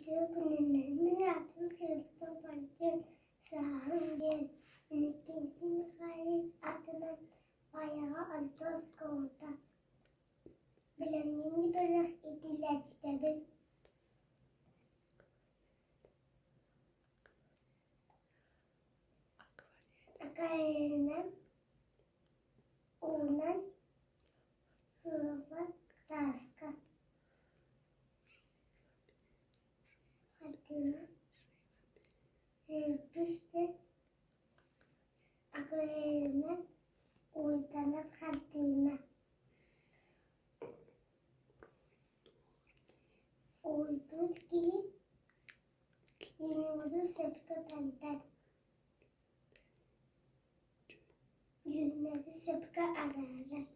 Үтүө күнүнэн мин аатым Сырдык Бардьын сааһым диэн Иннокентий Михайлович аатынан Баайаҕа орто оскуолата Бэлэмнэнии бөлөх иитиллээччитэбин Акварелинэн уунан суруйбат тааска Хартыына Репүстэн акварелинэн уйданар хартыына Уйдуур киһи Кинилэри сөпкө тардар, дьүһүннэри сөпкө араарар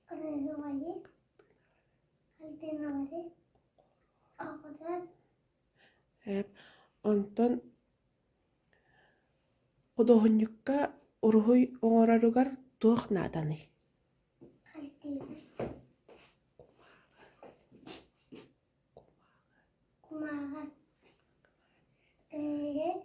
Кырыһыбайы, хартыыналары оҕотор Онтон Худуоһунньукка уруһуй оҥороругар туох нааданый? Хартыына кумааҕы кыһыгар.